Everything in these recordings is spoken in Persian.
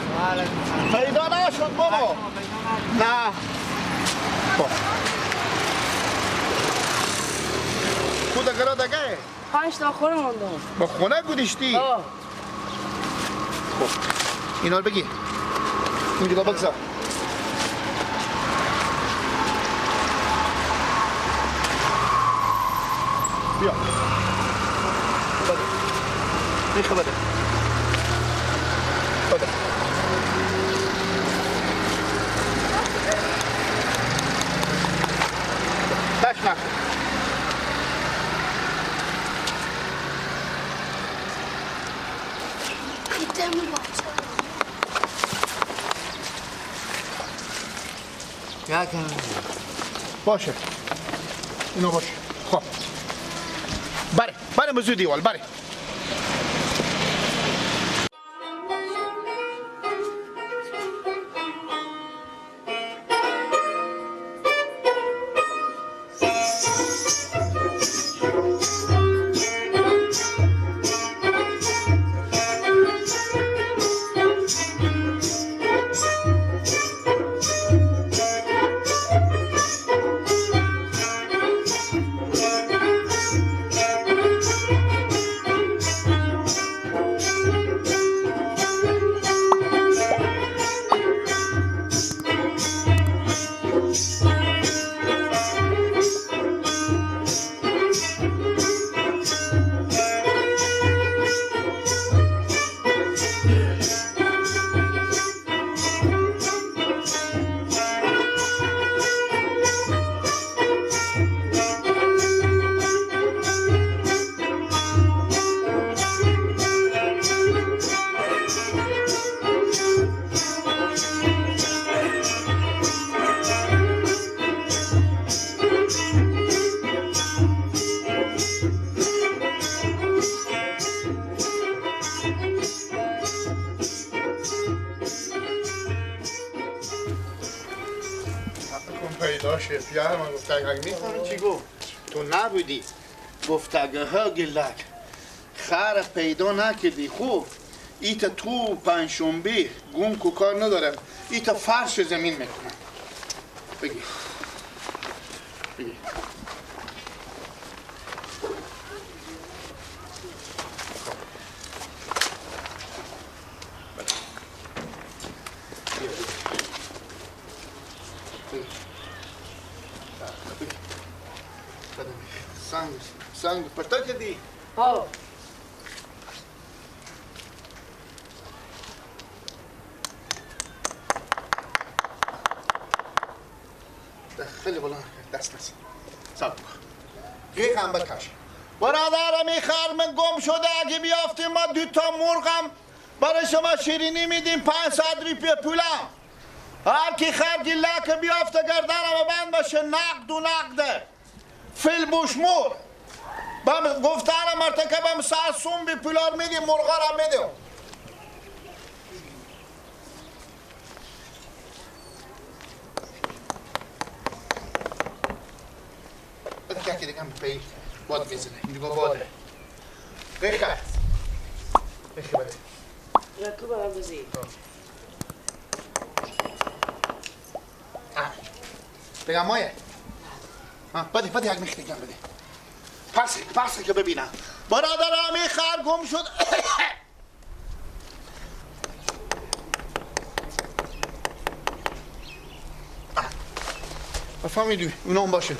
علیکم. پیدا نشد بابا. نه. خب. خود گرا دگه؟ 5 تا خونه ماندم. با خونه گودشتی؟ آه. خب. اینا رو بگیر. اینجا بگذار. بیا. بده. میخه بده. بده. دست نکن. باشه. اینا باشه. خب. بره. بره مزو دیوال بره. پیار من گفت اگه میفهمی چی گفت؟ تو نبودی. گفت اگه ها گلک خر پیدا نکردی. خوب ایتا تو پنجشنبه گم کو کار ندارم، ایتا فرش زمین میکنم. بگی بگی. سنگ پرتا کردی؟ ها. خیلی بلند دست نزن. صبر کن. قیق هم بکش. برادرم این خر من گم شده، اگه بیافتیم ما 2 تا مرغم برای شما شیرینی میدیم، 500 روپیه پولم. هر کی خر گلک بیافته گردنم بند باشه، نقد و نقده. فیل بوش مور. بم گفتارم مرتکبم ساسون بی پولار میدیم، مرغا را میدیم. بده که دیگه هم پی باد میزنه. اینجا باده. ریخه. ریخه بده. رکوب هم بزی. بگم مایه. بده بده یک میخ دیگه بده. پس که ببینم. برادرم این خر گم شد. فهمیدی اونا هم باشه.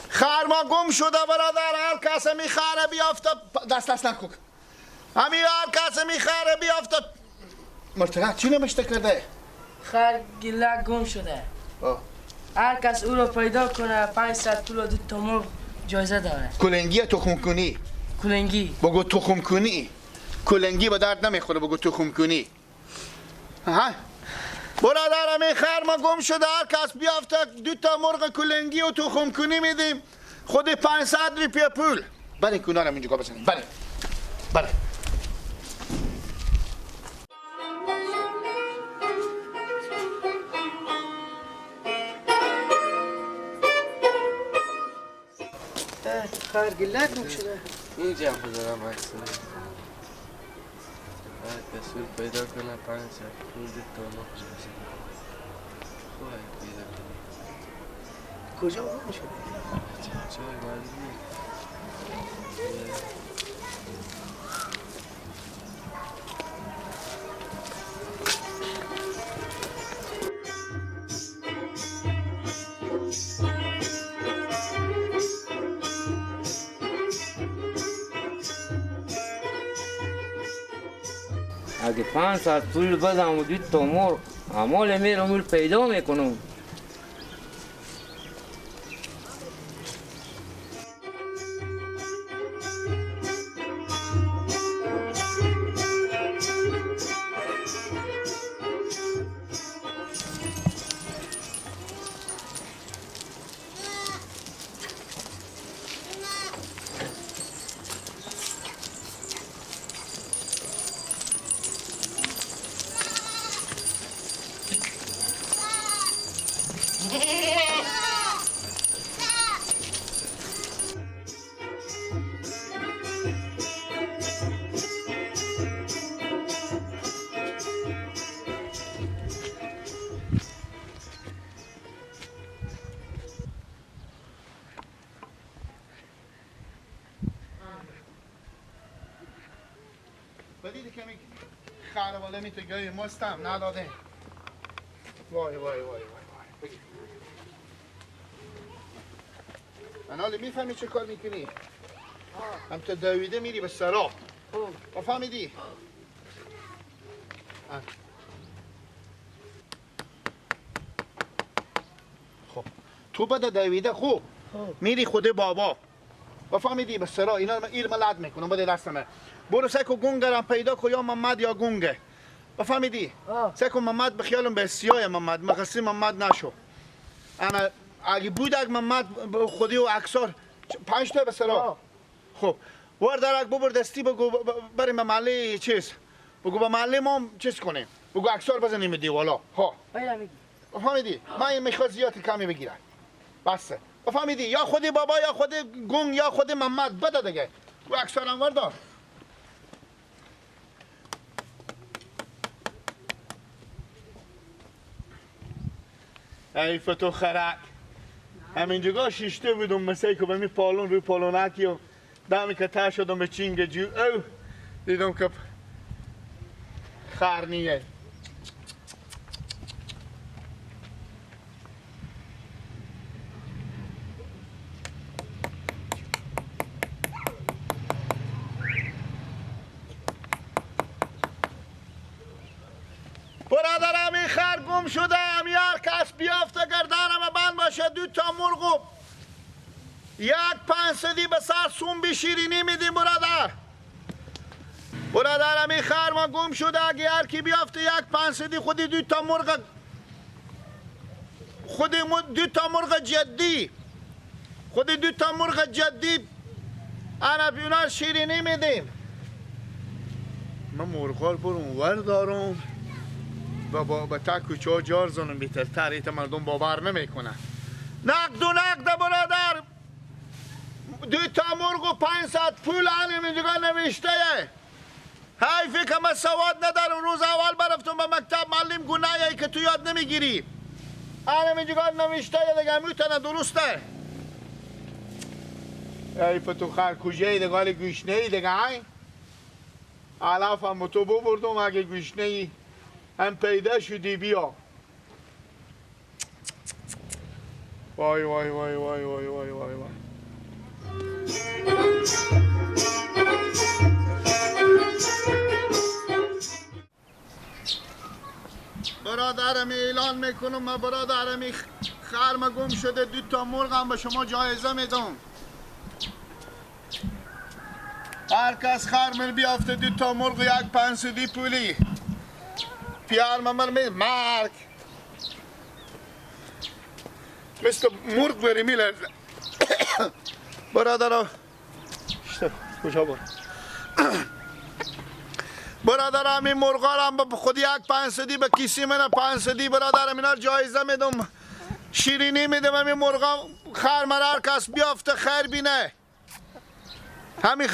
خر ما گم شده برادر، هر کس میخره بیافته دست نکن. همین هر کس میخره بیافته. مرتقه چی نمشته کرده؟ خر گله گم شده. هر کس او رو پیدا کنه 500 پول و 2 تا مرغ جایزه داره. کلنگی تخم کنی؟ کلنگی. بگو تخم کنی. کلنگی به درد نمیخوره، بگو تخم کنی. ها برادرم این خر ما گم شده، هر کس بیافته 2 تا مرغ کلنگی و تخم کنی میدیم، خود 500 روپیه پول. بله کنارم اینجا بزنیم. بله بله. خر گلک گم شده. اینجا هم دارم عکس. هر کس کس او پیدا کنه 500 پول 2 تا مرغ جایزه. خواه پیدا کنی. کجا گم شده؟ جای معلومی. اگه 500 پول بدم و 2 تا مرغ امال میرم اول پیدا میکنم. خرواله می تو گای مستم نداده. وای وای وای وای وای. انالی میفهمی چه کار میکنی؟ هم تو دویده میری به سرا. خوب فهمیدی؟ خب تو بده دویده خوب میری خود بابا. فهمیدی به سرا اینا رو من لد میکنم بده دست من. برو سکو گونگرم پیدا کو یا محمد یا گونگه. فهمیدی؟ سکو محمد به خیالم به سیاه محمد مقصی محمد نشو. انا اگه بود اگ محمد خودی و اکثر 5 تا به سرا. خب وار درک ببر دستی بگو بریم محله چیز. بگو به محله ما چیز کنیم. بگو اکثر بزنیم دیوالا. ها. فهمیدی؟ من میخواد زیاد کمی بگیرم. بسه. فهمیدی؟ یا خودی بابا یا خود گونگ یا خود محمد بده دیگه. و اکثرم وردار. ای فتو خرک همینجا شیشته بودم مثل که به می پالون روی پالونکی و دمی که ته شدم به چینگ جو او دیدم که خر نیه. برادرم این خر گم شده، هر کس بیافته گردنم بند باشه 2 تا مرغ 1 500 به سر سوم بی شیرینی میدیم. برادر برادرم این خر ما گم شده، اگه هر کی بیافته 1 500 خودی 2 تا مرغ خودی 2 تا مرغ جدی خودی 2 تا مرغ جدی انا بیونا شیرینی میدیم. من مرغار برون ور دارم و با تا کوچه جار زنم بیتر تر ایت مردم باور نمیکنن. نقد و نقد برادر 2 تا مرغ و 500 پول همین نوشته. حیفی که من سواد ندارم. روز اول برفتم به مکتب معلم گو نه که تو یاد نمیگیری. همین نوشته دیگه میتونه درسته. ای تو خر کجایی دیگه گوشنه ای دیگه ای علف هم تو ببردم اگه گوشنه ای هم پیدا شدی بیا. وای وای وای وای وای وای وای وای. برادرم اعلان میکنم من برادرم خرم گم شده 2 تا مرغم به شما جایزه میدم. هر کس خرم بیافته 2 تا مرغ 1 500 پولی پیار من می مرگ مثل مرغ بری میلرزه. برادرم کجا برو برادرم این مرغارم به خود 1 500 به کیسی من 500 برادرم اینا جایزه میدم شیرینی میدم. همین مرغا خر مر هر کس بیافته خیر بینه. همین